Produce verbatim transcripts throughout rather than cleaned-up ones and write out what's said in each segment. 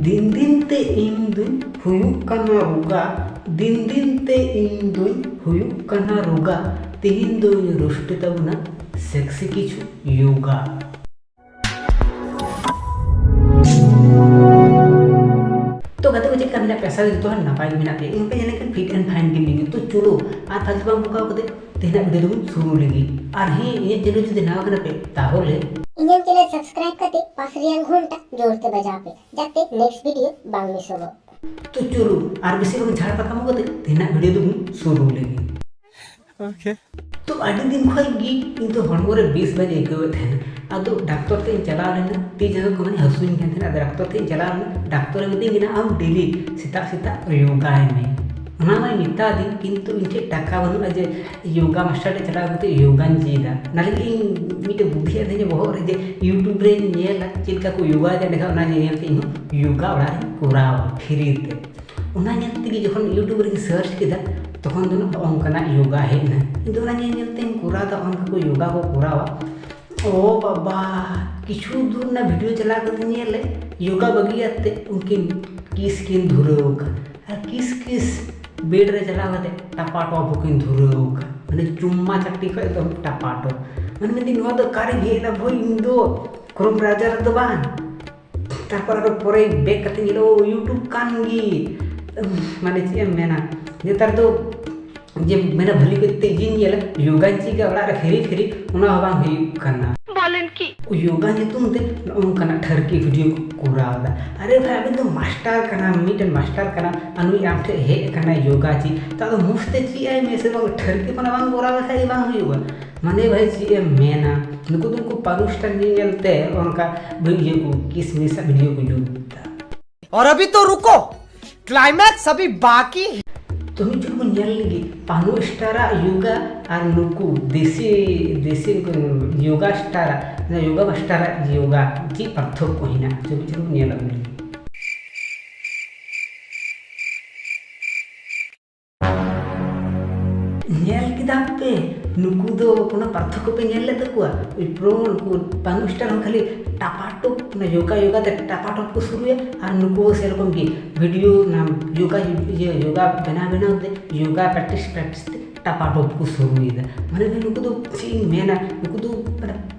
ᱫᱤᱱ ᱫᱤᱱ ᱛᱮ ᱤᱧ ᱫᱩᱧ ᱦᱩᱭᱩᱜ ᱠᱟᱱᱟ ᱨᱳᱜᱟ, ᱫᱤᱱ ᱫᱤᱱ ᱛᱮ ᱤᱧ ᱫᱩᱧ ᱦᱩᱭᱩᱜ ᱠᱟᱱᱟ ᱨᱳᱜᱟ, ᱛᱤᱦᱤᱧ ᱫᱩᱧ ᱨᱳᱥᱴ ᱛᱟᱵᱚᱱᱟ ᱥᱮᱠᱥᱤ ᱠᱤᱪᱷᱩ ᱭᱳᱜᱟ᱾ ᱛᱚ ᱜᱟᱛᱮ ᱠᱚ, ᱪᱮᱫ ᱞᱮᱠᱟ ᱢᱮᱱᱟᱜ ᱯᱮᱭᱟ? ᱟᱥᱟ ᱠᱚᱨᱤ ᱡᱚᱛᱚ ᱦᱚᱲ ᱱᱟᱯᱟᱭ ᱜᱮ ᱢᱮᱱᱟᱜ ᱯᱮᱭᱟ᱾ ᱤᱧ ᱯᱮ ᱧᱮᱞ ᱞᱮᱠᱷᱟᱱ ᱯᱷᱤᱴ ᱮᱱᱰ ᱯᱷᱟᱭᱤᱱ ᱜᱮ ᱢᱤᱱᱟᱹᱧᱟ᱾ ᱛᱚ ᱪᱚᱞᱚ, ᱟᱨ ᱯᱷᱟᱞᱛᱩ ᱵᱟᱝ ᱵᱚᱠᱟᱣ ᱠᱟᱛᱮ ᱛᱮᱦᱮᱧᱟᱜ ᱵᱷᱤᱰᱤᱭᱳ ᱫᱚᱵᱚᱱ ᱥᱩᱨᱩ ᱞᱮᱜᱮ᱾ ᱟᱨ ᱦᱮᱸ, ᱤᱧᱟᱹᱜ ᱪᱮᱱᱮᱞ ᱡᱩᱫᱤ ᱱᱟᱣᱟ ᱠᱟᱱᱟ ᱯᱮ, ᱛᱟᱦᱚᱞᱮ ᱤᱧᱟᱹᱜ ᱪᱮᱱᱮᱞ ᱥᱟᱵᱥᱠᱨᱟᱭᱤᱵ ᱠᱟᱛᱮ ᱯᱟᱥ ᱨᱮᱭᱟᱜ ᱜᱷᱚᱱᱴᱟ ᱡᱳᱨ ᱛᱮ ᱵᱟᱡᱟᱣ ᱯᱮ, ᱡᱟᱛᱮ ᱱᱮᱠᱥᱴ ᱵᱷᱤᱰᱤᱭᱳ ᱵᱟᱝ ᱢᱤᱥᱚᱜᱚᱜ᱾ ᱛᱚ ᱪᱚᱞᱚ, ᱟᱨ ᱵᱮᱥᱤ ᱵᱟᱝ ᱡᱷᱟᱲ ᱯᱟᱠᱟᱢ ᱠᱟᱛᱮ ᱛᱮᱦᱮᱧᱟᱜ ᱵᱷᱤᱰᱤᱭᱳ ᱫᱚᱵᱚᱱ ᱥᱩᱨᱩ ᱞᱮᱜᱮ᱾ ᱛᱚ ᱟᱹᱰᱤ ᱫᱤᱱ ᱠᱷᱚᱱ ᱜᱮ ᱤᱧ ᱫᱚ ᱦᱚᱲᱢᱚ ᱨᱮ ᱵᱮᱥ ᱵᱟᱹᱧ ᱟᱹᱭᱠᱟᱹᱣᱮᱫ ᱛᱟᱦᱮᱱᱟ᱾ ᱟᱫᱚ ᱰᱟᱠᱛᱚᱨ ᱴᱷᱮᱱ ᱤᱧ ᱪᱟᱞᱟᱣ ᱞᱮᱱᱟ, ᱛᱤ ᱡᱟᱸᱜᱟ ᱠᱚ ᱢᱟᱱᱮ ᱦᱟᱹᱥᱩᱧ ᱠᱟᱱ ᱛᱟᱦᱮᱱᱟ᱾ ᱟᱫᱚ ᱰᱟᱠᱛᱚᱨ ᱴᱷᱮᱱ ᱤᱧ ᱪᱟᱞᱟᱣ ᱞᱮᱱᱟ, ᱰᱟᱠᱛᱚᱨᱮ ᱢᱤᱛᱟᱹᱧ ᱠᱟᱱᱟ, "ᱟᱢ ᱰᱮᱞᱤ ᱥᱮᱛᱟᱜ ᱥᱮᱛᱟᱜ ᱭᱳᱜᱟᱭ ᱢᱮ᱾" ᱚᱱᱟ ᱢᱟᱭ ᱢᱮᱛᱟᱫᱤᱧ, ᱠᱤᱱᱛᱩ ᱤᱧ ᱴᱷᱮᱱ ᱴᱟᱠᱟ ᱵᱟᱹᱱᱩᱜᱼᱟ ᱡᱮ ᱭᱳᱜᱟ ᱢᱟᱥᱴᱟᱨ ᱴᱷᱮᱱ ᱪᱟᱞᱟᱣ ᱠᱟᱛᱮ ᱭᱳᱜᱟᱧ ᱪᱮᱫᱟ᱾ ᱚᱱᱟ ᱞᱟᱹᱜᱤᱫ ᱤᱧ ᱢᱤᱫᱴᱮᱱ ᱵᱩᱫᱽᱫᱷᱤ ᱦᱮᱡ ᱟᱹᱫᱤᱧᱟ ᱵᱚᱦᱚᱜ ᱨᱮ ᱡᱮ YouTube ᱨᱮᱧ ᱧᱮᱞᱟ ᱪᱮᱫ ᱞᱮᱠᱟ ᱠᱚ ᱭᱳᱜᱟᱭᱮᱫᱟ, ᱮᱸᱰᱮᱠᱷᱟᱱ ᱚᱱᱟ ᱧᱮᱞ ᱧᱮᱞ ᱛᱮ ᱤᱧ ᱦᱚᱸ ᱭᱳᱜᱟ ᱚᱲᱟᱜ ᱨᱮᱧ ᱠᱚᱨᱟᱣᱟ ᱯᱷᱨᱤ ᱛᱮ᱾ ᱚᱱᱟ ᱧᱮᱞ ᱛᱮᱜᱮ ᱡᱚᱠᱷᱚᱱ YouTube ᱨᱮᱧ ᱥᱟᱨᱪ ᱠᱮᱫᱟ, ᱛᱚᱠᱷᱚᱱ ᱫᱚ ᱱᱚᱜᱼᱚ ᱱᱚᱝᱠᱟᱱᱟᱜ ᱭᱳᱜᱟ ᱦᱮᱡ ᱮᱱᱟ᱾ ᱤᱧ ᱫᱚ ᱚᱱᱟ ᱧᱮᱞ ᱧᱮᱞ ᱛᱮᱧ ᱠᱚᱨᱟᱣ ᱮᱫᱟ, ᱚᱱᱠᱟ ᱠᱚ ᱭᱳᱜᱟ ᱠᱚ ᱠᱚᱨᱟᱣᱟ᱾ ᱳ ᱵᱟᱵᱟ, ᱠᱤᱪᱷᱩ ᱫᱩᱨ ᱨᱮᱱᱟᱜ ᱵᱷᱤᱰᱤᱭᱳ ᱪᱟᱞᱟᱣ ᱠᱟᱛᱮ ᱧᱮᱞ ᱞᱮ, ᱭᱳᱜᱟ ᱵᱟᱹᱜᱤᱭᱟᱛᱮ ᱩᱱᱠᱤᱱ ᱠᱤᱥ ᱠᱤᱱ ᱫᱷᱩᱨᱟᱹᱣ ᱟᱠᱟᱱ᱾ ᱟᱨ ᱠᱤᱥ ᱠᱤᱥ ᱵᱮᱰ ᱨᱮ ᱪᱟᱞᱟᱣ ᱠᱟᱛᱮ ᱴᱟᱯᱟᱴᱚᱯ ᱦᱚᱸᱠᱤᱱ ᱫᱷᱩᱨᱟᱹᱣ ᱟᱠᱟᱱ᱾ ᱢᱟᱱᱮ ᱪᱩᱢᱢᱟ ᱪᱟᱹᱴᱤ ᱠᱷᱚᱱ ᱮᱠᱫᱚᱢ ᱴᱟᱯᱟᱴᱚᱯ᱾ ᱢᱟᱱᱮ ᱢᱮᱱᱫᱟᱹᱧ, ᱱᱚᱣᱟ ᱫᱚ ᱚᱠᱟᱨᱮᱧ ᱦᱮᱡ ᱮᱱᱟ ᱵᱷᱟᱹᱭ? ᱤᱧ ᱫᱚ ᱠᱨᱳᱢ ᱵᱨᱟᱣᱡᱟᱨ ᱨᱮᱫᱚ ᱵᱟᱝ᱾ ᱛᱟᱨᱯᱚᱨ ᱟᱨᱚ ᱯᱚᱨᱮ ᱵᱮᱠ ᱠᱟᱛᱮ ᱧᱮᱞᱚᱜ, ᱳ, YouTube ᱠᱟᱱ ᱜᱮ᱾ ᱢᱟᱱᱮ ᱪᱮᱫ ᱮᱢ ᱢᱮᱱᱟ, ᱱᱮᱛᱟᱨ ᱫᱚ ᱡᱮ ᱢᱮᱱᱟ ᱵᱷᱟᱹᱞᱤ ᱠᱚᱡ ᱛᱮ ᱤᱭᱟᱹᱧ ᱧᱮᱞᱟ, ᱭᱳᱜᱟᱧ ᱪᱮᱫᱟ ᱚᱲᱟᱜ ᱨᱮ ᱯᱷᱤᱨᱤ ᱯᱷᱤᱨᱤ, ᱚᱱᱟ ᱦᱚᱸ ᱵᱟᱝ ᱦᱩᱭᱩᱜ ᱠᱟᱱᱟ᱾ ᱵᱚᱞᱮᱱ ᱠᱤ? ᱭᱳᱜᱟ ᱧᱩᱛᱩᱢ ᱛᱮ ᱱᱚᱜᱼᱚ ᱱᱚᱝᱠᱟᱱᱟᱜ ᱴᱷᱟᱹᱨᱠᱤ ᱵᱷᱤᱰᱤᱭᱳ ᱠᱚ ᱠᱚᱨᱟᱣ ᱮᱫᱟ᱾ ᱟᱨᱮ ᱵᱷᱟᱭ, ᱟᱵᱮᱱ ᱫᱚ ᱢᱟᱥᱴᱟᱨ ᱠᱟᱱᱟ, ᱢᱤᱫᱴᱮᱱ ᱢᱟᱥᱴᱟᱨ ᱠᱟᱱᱟ, ᱟᱨ ᱱᱩᱭ ᱟᱢ ᱴᱷᱮᱱ ᱦᱮᱡ ᱟᱠᱟᱱᱟᱭ ᱭᱳᱜᱟ ᱪᱮᱫ, ᱛᱚ ᱟᱫᱚ ᱢᱚᱡᱽ ᱛᱮ ᱪᱮᱫ ᱟᱭ ᱢᱮ ᱥᱮ ᱵᱟᱝ, ᱴᱷᱟᱹᱨᱠᱤ ᱠᱷᱚᱱᱟᱜ ᱵᱟᱝ ᱠᱚᱨᱟᱣ ᱞᱮᱠᱷᱟᱡ ᱜᱮ ᱵᱟᱝ ᱦᱩᱭᱩᱜᱼᱟ᱾ ᱢᱟᱱᱮ ᱵᱷᱟᱭ, ᱪᱮᱫ ᱮᱢ ᱢᱮᱱᱟ, ᱱᱩᱠᱩ ᱫᱚ ᱩᱱᱠᱩ ᱯᱟᱱᱩᱥᱴᱟᱱ ᱧᱮᱞ ᱧᱮᱞ ᱛᱮ ᱚᱱᱠᱟ ᱵᱷᱤᱰᱤᱭᱳ ᱠᱚ, ᱠᱤᱥᱢᱤᱥ ᱟᱜ ᱵᱷᱤᱰᱤᱭᱳ ᱠᱚ ᱡᱩᱛ ᱮᱫᱟ᱾ और अभी तो रुको, क्लाइमैक्स अभी बाकी है। ᱛᱚ ᱢᱤᱫ ᱪᱷᱚᱴ ᱵᱚᱱ ᱧᱮᱞ ᱞᱮᱜᱮ ᱯᱟᱱᱩ ᱥᱴᱟᱨᱟᱜ ᱭᱳᱜᱟ ᱟᱨ ᱱᱩᱠᱩ ᱫᱮᱥᱤ, ᱫᱮᱥᱤ ᱭᱳᱜᱟ ᱥᱴᱟᱨᱟᱜ, ᱭᱳᱜᱟ ᱢᱟᱥᱴᱟᱨᱟᱜ ᱭᱳᱜᱟ ᱪᱮᱫ ᱯᱟᱨᱛᱷᱚᱠᱠᱚ ᱦᱮᱱᱟᱜᱼᱟ᱾ ᱪᱚ ᱢᱤᱫ ᱪᱷᱚᱴ ᱵᱚᱱ ᱧᱮᱞ ᱟᱹᱜᱩ ᱞᱮᱜᱮ᱾ ᱧᱮᱞ ᱠᱮᱫᱟ ᱯᱮ, ᱱᱩᱠᱩ ᱫᱚ ᱠᱳᱱᱳ ᱯᱟᱨᱛᱷᱚᱠᱠᱚ ᱯᱮ ᱧᱮᱞ ᱞᱮᱫ ᱛᱟᱠᱚᱣᱟ? ᱳᱭ ᱯᱨᱳ ᱱᱩᱠᱩ ᱯᱟᱱᱩ ᱥᱴᱟᱨ ᱦᱚᱸ ᱠᱷᱟᱹᱞᱤ ᱴᱟᱯᱟᱴᱚᱯ, ᱚᱱᱟ ᱭᱳᱜᱟ ᱭᱳᱜᱟ ᱛᱮ ᱴᱟᱯᱟᱴᱚᱯ ᱠᱚ ᱥᱩᱨᱩᱭᱟ᱾ ᱟᱨ ᱱᱩᱠᱩ ᱦᱚᱸ ᱥᱮᱨᱚᱠᱚᱢ ᱜᱮ ᱵᱷᱤᱰᱤᱭᱳ, ᱚᱱᱟ ᱭᱳᱜᱟ, ᱤᱭᱟᱹ, ᱭᱳᱜᱟ ᱵᱮᱱᱟᱣ ᱵᱮᱱᱟᱣ ᱛᱮ ᱭᱳᱜᱟ ᱯᱨᱮᱠᱴᱤᱥ ᱯᱨᱮᱠᱴᱤᱥ ᱛᱮ ᱴᱟᱯᱟᱴᱚᱯ ᱠᱚ ᱥᱩᱨᱩᱭᱮᱫᱟ᱾ ᱢᱟᱱᱮ ᱱᱩᱠᱩ ᱫᱚ ᱪᱮᱫ ᱤᱧ ᱢᱮᱱᱟ, ᱱᱩᱠᱩ ᱫᱚ ᱢᱟᱱᱮ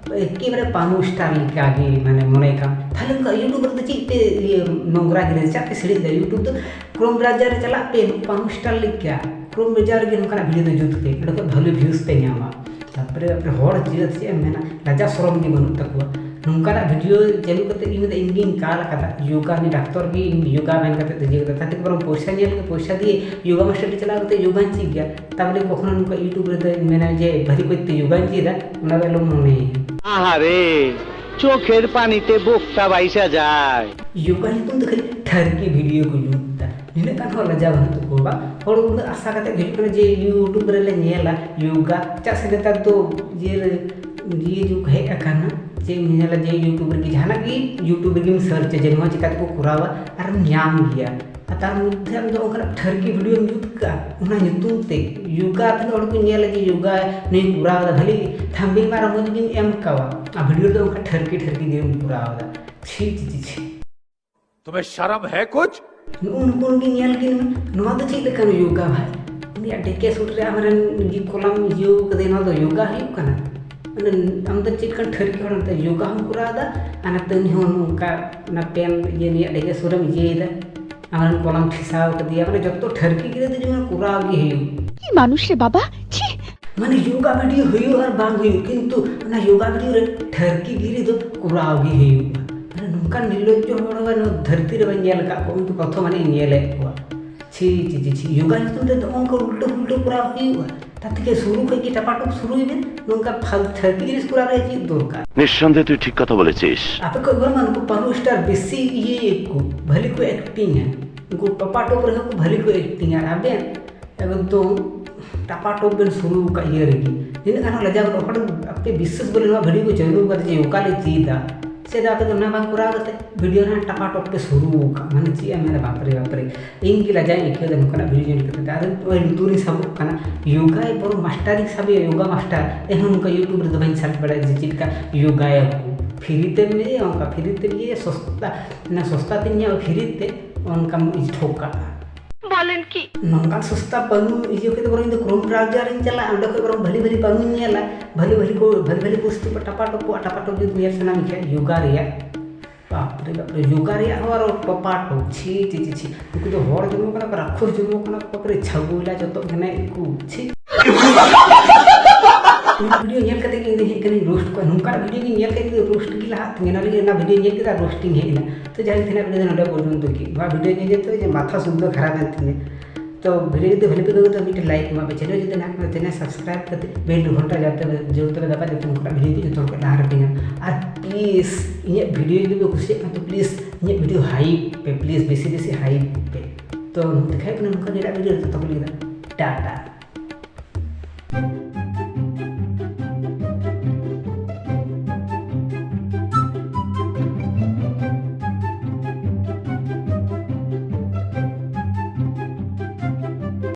ᱮᱠᱮᱵᱟᱨᱮ ᱯᱟᱱᱩ ᱥᱴᱟᱨ ᱞᱮᱠᱟ ᱜᱮ ᱢᱟᱱᱮ ᱢᱚᱱᱮ ᱠᱟᱜ᱾ ᱛᱟᱦᱞᱮ ᱩᱱᱠᱩ ᱭᱩᱴᱩᱵᱽ ᱨᱮᱫᱚ ᱪᱮᱫ ᱯᱮ ᱤᱭᱟᱹ ᱱᱚᱝᱨᱟ ᱜᱤᱨᱟᱹ ᱪᱮᱫᱟᱜ ᱯᱮ ᱥᱤᱲᱤᱡ ᱮᱫᱟ? ᱭᱩᱴᱩᱵᱽ ᱫᱚ ᱠᱨᱳᱢ ᱵᱨᱟᱣᱡᱟᱨ ᱨᱮ ᱪᱟᱞᱟᱜ ᱯᱮ, ᱱᱩᱠᱩ ᱯᱟᱱᱩ ᱥᱴᱟᱨ ᱞᱮᱠᱟ ᱠᱨᱳᱢ ᱵᱨᱟᱣᱡᱟᱨ ᱨᱮᱜᱮ ᱱᱚᱝᱠᱟᱱᱟᱜ ᱵᱷᱤᱰᱤᱭᱳ ᱫᱚ ᱡᱩᱛ ᱯᱮ, ᱚᱸᱰᱮ ᱠᱷᱚᱱ ᱵᱷᱟᱞᱮ ᱵᱷᱤᱭᱩᱥ ᱯᱮ ᱧᱟᱢᱟ᱾ ᱛᱟᱨᱯᱚᱨᱮ ᱟᱯᱮ ᱦᱚᱲ ᱪᱮᱫ ᱪᱮᱫ ᱮᱢ ᱢᱮᱱᱟ, ᱞᱟᱡᱟ ᱥᱚᱨᱚᱢ ᱜᱮ ᱵᱟᱹᱱᱩᱜ ᱛᱟᱠᱚᱣᱟ᱾ ᱱᱚᱝᱠᱟᱱᱟᱜ ᱵᱷᱤᱰᱤᱭᱳ ᱪᱟᱹᱞᱩ ᱠᱟᱛᱮ ᱤᱧ ᱢᱮᱱᱫᱟ ᱤᱧ ᱜᱤᱧ ᱠᱟᱞ ᱟᱠᱟᱫᱟ ᱭᱳᱜᱟ, ᱩᱱᱤ ᱰᱟᱠᱛᱚᱨ ᱜᱮ ᱤᱧ ᱭᱳᱜᱟ ᱢᱮᱱ ᱠᱟᱛᱮ ᱫᱚ ᱤᱭᱟᱹ ᱠᱟᱫᱟ᱾ ᱛᱟᱛᱮ ᱠᱚ ᱵᱚᱨᱚᱝ ᱯᱚᱭᱥᱟ ᱧᱮᱞ ᱠᱟᱛᱮ ᱯᱚᱭᱥᱟ ᱫᱤᱭᱮ ᱭᱳᱜᱟ ᱢᱟᱥᱴᱟᱨ ᱴᱷᱮᱱ ᱪᱟᱞᱟᱣ ᱠᱟᱛᱮ ᱭᱳᱜᱟᱧ ᱪᱮᱫ ᱜᱮᱭᱟ᱾ ᱛᱟᱵᱚᱞᱮ ᱠᱚᱠᱷᱚᱱᱚ ᱱᱚᱝᱠᱟ ᱭᱩᱴᱩᱵᱽ ᱨᱮᱫᱚᱧ ᱢᱮᱱᱟ ᱡᱮ ᱵᱷᱟᱹᱨᱤ ᱠᱚᱡ ᱛᱮ ᱭᱳᱜᱟᱧ ᱪᱮᱫᱟ, ᱚᱱᱟ ᱫᱚ ᱟᱞᱚᱢ ᱢᱚᱱᱮᱭᱟ᱾ আহারে, চোখের পানিতে বোকটা ভাইসা যায়। ᱭᱳᱜᱟ ᱧᱩᱛᱩᱢ ᱛᱮ ᱠᱷᱟᱹᱞᱤ ᱴᱷᱟᱹᱨᱠᱤ ᱵᱷᱤᱰᱤᱭᱳ ᱠᱚ ᱡᱩᱛ ᱮᱫᱟ᱾ ᱱᱤᱱᱟᱹᱜ ᱜᱟᱱ ᱦᱚᱸ ᱞᱟᱡᱟᱣ ᱵᱟᱹᱱᱩᱜ ᱛᱟᱠᱚᱣᱟ ᱵᱟᱝ? ᱦᱚᱲ ᱩᱱᱟᱹᱜ ᱟᱥᱟ ᱠᱟᱛᱮ ᱦᱤᱡᱩᱜ ᱠᱟᱱᱟ ᱡᱮ ᱭᱩᱴᱩᱵᱽ ᱨᱮᱞᱮ ᱧᱮᱞᱟ ᱭᱳᱜᱟ᱾ ᱪᱮᱫᱟᱜ ᱥᱮ ᱱᱮᱛᱟᱨ ᱫᱚ ᱤᱭᱟᱹ ᱨᱮ, ᱤᱭᱟᱹ ᱡᱩᱜᱽ ᱦᱮᱡ ᱟᱠᱟᱱᱟ, ᱪᱮᱫ ᱮᱢ ᱧᱮᱞᱟ ᱡᱮ ᱭᱩᱴᱩᱵᱽ ᱨᱮᱜᱮ ᱡᱟᱦᱟᱱᱟᱜ ᱜᱮ ᱭᱩᱴᱩᱵᱽ ᱨᱮᱜᱮᱢ ᱥᱟᱨᱪᱟ ᱡᱮ ᱱᱚᱣᱟ ᱪᱤᱠᱟ ᱛᱮᱠᱚ ᱠᱚᱨᱟᱣᱟ, ᱟᱨᱮᱢ ᱧᱟᱢ ᱜᱮᱭᱟ᱾ ᱟᱨ ᱛᱟᱨ ᱢᱚᱫᱽᱫᱷᱮ ᱟᱢ ᱫᱚ ᱚᱱᱠᱟᱱᱟᱜ ᱴᱷᱟᱹᱨᱠᱤ ᱵᱷᱤᱰᱤᱭᱳᱢ ᱡᱩᱛ ᱠᱟᱜᱼᱟ, ᱚᱱᱟ ᱧᱩᱛᱩᱢ ᱛᱮ ᱭᱳᱜᱟ᱾ ᱛᱤᱱᱟᱹᱜ ᱦᱚᱲ ᱠᱚ ᱧᱮᱞᱟ ᱡᱮ ᱭᱳᱜᱟ ᱱᱩᱭ ᱠᱚᱨᱟᱣ ᱮᱫᱟ, ᱵᱷᱟᱹᱞᱤ ᱛᱷᱟᱢᱵᱤᱞ ᱢᱟ ᱟᱨ ᱢᱚᱡᱽ ᱜᱮᱢ ᱮᱢ ᱠᱟᱣᱟ, ᱟᱨ ᱵᱷᱤᱰᱤᱭᱳ ᱨᱮᱫᱚ ᱚᱱᱠᱟ ᱴᱷᱟᱹᱨᱠᱤ ᱴᱷᱟᱹᱨᱠᱤ ᱜᱮᱢ ᱠᱚᱨᱟᱣ ᱮᱫᱟ᱾ ᱪᱷᱤ, ᱪᱷᱤ, ᱪᱷᱤ, ᱪᱷᱤ᱾ तुम्हें शर्म है कुछ? ᱱᱩᱜᱼᱩ ᱱᱩᱠᱩ ᱜᱮ ᱧᱮᱞ ᱠᱤᱱ ᱢᱮ, ᱱᱚᱣᱟ ᱫᱚ ᱪᱮᱫ ᱞᱮᱠᱟᱱ ᱭᱳᱜᱟ ᱵᱷᱟᱭ? ᱩᱱᱤᱭᱟᱜ ᱰᱮᱠᱮ ᱥᱩᱴ ᱨᱮ ᱟᱢᱨᱮᱱ ᱜᱮ ᱠᱚᱞᱟᱢ ᱤᱭᱟᱹᱣ ᱠᱟᱫᱮ, ᱱᱚᱣᱟ ᱫᱚ ᱭᱳᱜᱟ ᱦᱩᱭᱩᱜ ᱠᱟᱱᱟ? ᱢᱟᱱᱮ ᱟᱢ ᱫᱚ ᱪᱮᱫ ᱞᱮᱠᱟᱱ ᱴᱷᱟᱹᱨᱠᱤ ᱦᱚᱲ ᱮᱱᱛᱮ? ᱭᱳᱜᱟ ᱦᱚᱸᱢ ᱠᱚᱨᱟᱣ ᱮᱫᱟ, ᱟᱨ ᱱᱚᱛᱮ ᱩᱱᱤ ᱦᱚᱸ ᱱᱚᱝᱠᱟ ᱚᱱᱟ ᱯᱮᱱ ᱤᱭᱟᱹ ᱱᱩᱭᱟᱜ ᱰᱮᱠᱮ ᱥᱩᱴ ᱮᱢ ᱤᱭᱟᱹᱭᱮᱫᱟ, ᱟᱢᱨᱮᱱ ᱠᱚᱞᱟᱢ ᱴᱷᱮᱥᱟᱣ ᱠᱟᱫᱮᱭᱟ, ᱢᱟᱱᱮ ᱡᱚᱛᱚ ᱴᱷᱟᱹᱨᱠᱤ ᱜᱤᱫᱽᱨᱟᱹ ᱫᱚ ᱡᱮᱢᱚᱱ ᱠᱚᱨᱟᱣ ᱜᱮ ᱦᱩᱭᱩᱜ᱾ কি মানুষ রে বাবা, ছি। ᱢᱟᱱᱮ ᱭᱳᱜᱟ ᱵᱷᱤᱰᱤᱭᱳ ᱦᱩᱭᱩᱜ ᱟᱨ ᱵᱟᱝ ᱦᱩᱭᱩᱜ, ᱠᱤᱱᱛᱩ ᱚᱱᱟ ᱭᱳᱜᱟ ᱵᱷᱤᱰᱤᱭᱳ ᱨᱮ ᱴᱷᱟᱹᱨᱠᱤ ᱜᱤᱨᱤ ᱫᱚ ᱠᱚᱨᱟᱣ ᱜᱮ ᱦᱩᱭᱩᱜᱼᱟ᱾ ᱢᱟᱱᱮ ᱱᱚᱝᱠᱟᱱ ᱱᱤᱨᱞᱚᱡᱽᱡᱚ ᱦᱚᱲ ᱦᱚᱸ ᱱᱚᱣᱟ ᱫᱷᱟᱹᱨᱛᱤ ᱨᱮ ᱵᱟᱹᱧ ᱧᱮᱞ ᱟᱠᱟᱫ ᱠᱚᱣᱟ, ᱩᱱᱠᱩ ᱯᱨᱚᱛᱷᱚᱢ ᱟᱹᱱᱤᱡ ᱤᱧ ᱧᱮᱞᱮᱫ ᱠᱚᱣᱟ᱾ ᱪᱷᱤ, ᱪᱷᱤ, ᱪᱷᱤ, ᱪᱷᱤ, ᱭᱳᱜᱟ ᱧᱩᱛᱩᱢ ᱛᱮ ᱱᱚᱜᱼᱚ ᱱᱚᱝᱠᱟ ᱩᱞᱴᱟᱹ ᱯᱩᱞᱴᱟᱹ ᱠᱚᱨᱟᱣ ᱦᱩᱭᱩᱜᱼᱟ? ᱛᱟᱛᱮ ᱠᱤ ᱥᱩᱨᱩ ᱠᱷᱚᱡ ᱜᱮ ᱴᱟᱯᱟᱴᱩᱯ ᱥᱩᱨᱩᱭ ᱵᱮᱱ, ᱱᱚᱝᱠᱟ ᱯᱷᱟᱞ-, ᱴᱷᱟᱹᱨᱠᱤ ᱡᱤᱱᱤᱥ ᱠᱚᱨᱟᱣ ᱨᱮᱭᱟᱜ ᱪᱮᱫ ᱫᱚᱨᱠᱟর? নিঃসন্দেহে তুই ঠিক কথা বলেছিস। ᱟᱯᱮ ᱠᱷᱚᱡ ᱵᱟᱝᱢᱟ ᱱᱩᱠᱩ ᱯᱟᱱᱩ ᱥᱴᱟᱨ ᱵᱮᱥᱤ ᱤᱭᱟᱹ ᱠᱚ, ᱵᱷᱟᱹᱞᱤ ᱠᱚ ᱮᱠᱴᱤᱝᱟ, ᱩᱱᱠᱩ ᱴᱟᱯᱟᱴᱩᱯ ᱨᱮᱦᱚᱸ ᱠᱚ ᱵᱷᱟᱹᱞᱤ ᱠᱚ ᱮᱠᱴᱤᱝᱟ, ᱟᱨ ᱟᱵᱮᱱ ᱮᱠᱫᱚᱢ ᱴᱟᱯᱟᱴᱚᱯ ᱵᱮᱱ ᱥᱩᱨᱩ ᱟᱠᱟᱫ ᱤᱭᱟᱹ ᱨᱮᱜᱮ᱾ ᱛᱤᱱᱟᱹᱜ ᱜᱟᱱ ᱦᱚᱸ ᱞᱟᱡᱟᱣ ᱵᱟᱹᱱᱩᱜ ᱚᱠᱟᱴᱟᱜ ᱟᱯᱮ ᱵᱤᱥᱥᱟᱹᱥ ᱵᱚᱞᱮ ᱱᱚᱣᱟ ᱵᱷᱤᱰᱤᱭᱳ ᱠᱚ ᱪᱟᱹᱞᱩ ᱟᱠᱟᱫᱟ ᱡᱮ ᱚᱠᱟ ᱞᱮ ᱪᱮᱫᱟ᱾ ᱪᱮᱫᱟᱜ ᱟᱯᱮ ᱫᱚ ᱚᱱᱟ ᱵᱟᱝ ᱠᱚᱨᱟᱣ ᱠᱟᱛᱮ ᱵᱷᱤᱰᱤᱭᱳ ᱨᱮ ᱴᱟᱯᱟᱴᱚᱯ ᱯᱮ ᱥᱩᱨᱩ ᱟᱠᱟᱫ? ᱢᱟᱱᱮ ᱪᱮᱫ ᱮᱢ ᱢᱮᱱᱟ, ᱵᱟᱯᱨᱮ ᱵᱟᱯᱨᱮ᱾ ᱤᱧ ᱜᱮ ᱞᱟᱡᱟᱣ ᱤᱧ ᱟᱹᱭᱠᱟᱹᱣ ᱮᱫᱟ ᱱᱚᱝᱠᱟᱱᱟᱜ ᱵᱷᱤᱰᱤᱭᱳ ᱧᱮᱞ ᱠᱟᱛᱮ᱾ ᱟᱫᱚ ᱱᱚᱜᱼᱚᱭ ᱞᱩᱛᱩᱨ ᱤᱧ ᱥᱟᱵᱚᱜ ᱠᱟᱱᱟ, ᱭᱳᱜᱟ ᱵᱚᱨᱚᱝ ᱢᱟᱥᱴᱟᱨ ᱤᱧ ᱥᱟᱵᱮᱭᱟ, ᱭᱳᱜᱟ ᱢᱟᱥᱴᱟᱨ, ᱮᱱᱦᱚᱸ ᱱᱚᱝᱠᱟ ᱭᱩᱴᱩᱵᱽ ᱨᱮᱫᱚ ᱵᱟᱹᱧ ᱥᱟᱨᱪ ᱵᱟᱲᱟᱭᱟ ᱡᱮ ᱪᱮᱫ ᱞᱮᱠᱟ ᱭᱳᱜᱟᱭᱟᱠᱚ᱾ ᱯᱷᱨᱤ ᱛᱮᱢ ᱤᱭᱟᱹᱭᱟ, ᱚᱱᱠᱟ ᱯᱷᱨᱤ ᱛᱮᱢ ᱤᱭᱟᱹᱭᱟ, ᱥᱚᱥᱛᱟ, ᱢᱟᱱᱮ ᱥᱚᱥᱛᱟ ᱛᱮᱧ ᱧᱟᱢᱟ, ᱯᱷᱨᱤ ᱛᱮ ᱚᱱᱠᱟᱢ ᱴᱷᱚᱠᱟᱜᱼᱟ᱾ ᱵᱚᱞᱮᱱ ᱠᱤ? ᱱᱚᱝᱠᱟᱱ ᱥᱚᱥᱛᱟ ᱯᱟᱹᱱᱩ ᱤᱭᱟᱹ ᱠᱟᱛᱮ ᱵᱚᱨᱚᱝ ᱤᱧ ᱫᱚ Chrome browser ᱤᱧ ᱪᱟᱞᱟᱜᱼᱟ, ᱚᱸᱰᱮ ᱠᱷᱚᱱ ᱵᱚᱨᱚᱝ ᱵᱷᱟᱹᱞᱤ ᱵᱷᱟᱹᱞᱤ ᱯᱟᱹᱱᱩᱧ ᱧᱮᱞᱟ, ᱵᱷᱟᱹᱞᱤ ᱵᱷᱟᱹᱞᱤ ᱠᱚ ᱵᱷᱟᱹᱞᱤ ᱵᱷᱟᱹᱞᱤ ᱯᱳᱥᱴ ᱠᱚ ᱴᱟᱯᱟ ᱴᱚᱯ ᱠᱚ ᱴᱟᱯᱟ ᱴᱚᱯ ᱡᱩᱫᱤ ᱧᱮᱞ ᱥᱟᱱᱟ ᱢᱮ ᱠᱷᱟᱡ ᱭᱳᱜᱟ ᱨᱮᱭᱟᱜ, ᱵᱟᱯ ᱨᱮ ᱵᱟᱯ ᱨᱮ, ᱭᱳᱜᱟ ᱨᱮᱭᱟᱜ ᱦᱚᱸ ᱟᱨᱚ ᱴᱚᱯᱟ ᱴᱚᱯ, ᱪᱷᱤ ᱪᱷᱤ ᱪᱷᱤ ᱪᱷᱤ, ᱩᱱᱠᱩ ᱫᱚ ᱦᱚᱲ ᱡᱚᱱᱢᱚ ᱠᱟᱱᱟ ᱠᱚ, ᱨᱟᱠᱷᱚᱥ ᱡᱚᱱᱢᱚ ᱠᱟᱱᱟ ᱠᱚ, ᱵᱟᱯ ᱨᱮ ᱪᱷᱟᱹᱜᱩᱞᱟ ᱡᱚᱛᱚ ᱠᱟᱱᱟ ᱠᱚ, ᱪᱷᱤ᱾ ᱤᱧ ᱵᱷᱤᱰᱤᱭᱳ ᱧᱮᱞ ᱠᱟᱛᱮ ᱜᱮ ᱤᱧ ᱫᱚ ᱦᱮᱡ ᱠᱟᱹᱱᱟᱹᱧ ᱨᱳᱥᱴ ᱠᱚᱣᱟ, ᱱᱚᱝᱠᱟᱱᱟᱜ ᱵᱷᱤᱰᱤᱭᱳ ᱜᱮ ᱧᱮᱞ ᱠᱟᱛᱮ ᱤᱧ ᱫᱚ ᱨᱳᱥᱴ ᱜᱮ ᱞᱟᱦᱟᱜ ᱛᱤᱧᱟᱹ, ᱚᱱᱟ ᱞᱟᱹᱜᱤᱫ ᱚᱱᱟ ᱵᱷᱤᱰᱤᱭᱳ ᱧᱮᱞ ᱠᱮᱫᱟ, ᱨᱳᱥᱴ ᱤᱧ ᱦᱮᱡ ᱮᱱᱟ᱾ ᱛᱚ ᱡᱟᱦᱟᱸᱭ ᱛᱤᱱᱟᱹᱜ ᱵᱷᱤᱰᱤᱭᱳ ᱫᱚ ᱱᱚᱰᱮ ᱯᱚᱨᱡᱚᱱᱛᱚ ᱜᱮ, ᱱᱚᱣᱟ ᱵᱷᱤᱰᱤᱭᱳ ᱧᱮᱞ ᱧᱮᱞ ᱛᱮ ᱡᱮ ᱢᱟᱛᱷᱟ ᱥᱩᱫᱽᱫᱷᱚ ᱠᱷᱟᱨᱟᱯ ᱮᱱ ᱛᱤᱧᱟᱹ᱾ ᱛᱚ ᱵᱷᱤᱰᱤᱭᱳ ᱡᱩᱫᱤ ᱵᱷᱟᱞᱮ ᱯᱮ ᱟᱹᱭᱠᱟᱹᱣ ᱠᱮᱫᱟ ᱢᱤᱫᱴᱮᱱ ᱞᱟᱭᱤᱠ ᱮᱢᱟ ᱯᱮ, ᱪᱮᱱᱮᱞ ᱡᱩᱫᱤ ᱱᱟᱦᱟᱜ ᱯᱮ ᱪᱮᱱᱮᱞ ᱥᱟᱵᱥᱠᱨᱟᱭᱤᱵ ᱠᱟᱛᱮ ᱵᱮᱞ ᱜᱷᱚᱱᱴᱟ ᱡᱟᱛᱮ ᱡᱳᱨ ᱛᱮᱯᱮ ᱫᱟᱵᱟ, ᱡᱟᱛᱮ ᱚᱱᱠᱟᱱᱟᱜ ᱵᱷᱤᱰᱤᱭᱳ ᱠᱚ ᱡᱚᱛᱚ ᱦᱚᱲ ᱠᱚ ᱞᱟᱦᱟ ᱨᱮᱯᱮ ᱧᱟᱢ᱾ ᱟᱨ ᱯᱞᱤᱡ ᱤᱧᱟᱹᱜ ᱵᱷᱤᱰᱤᱭᱳ ᱡᱩᱫᱤ ᱯᱮ ᱠᱩᱥᱤᱭᱟᱜ ᱠᱷᱟᱱ ᱛᱚ ᱯᱞᱤᱡ ᱤᱧᱟᱹᱜ ᱵᱷᱤᱰᱤᱭᱳ ᱦᱟᱭᱤᱯ ᱯᱮ, ᱯᱞᱤᱡ ᱵᱮᱥᱤ ᱵᱮᱥᱤ ᱦᱟᱭᱤᱯ ᱯᱮ᱾ ᱛᱚ ᱱᱚᱝᱠᱟ ᱜᱮ ᱮᱴᱟᱜ ᱵᱷᱤᱰᱤᱭᱳ ᱨᱮ ᱛᱚᱛᱚ ᱠᱚ ᱞᱟᱹᱜᱤᱫ ᱴᱟᱴᱟ᱾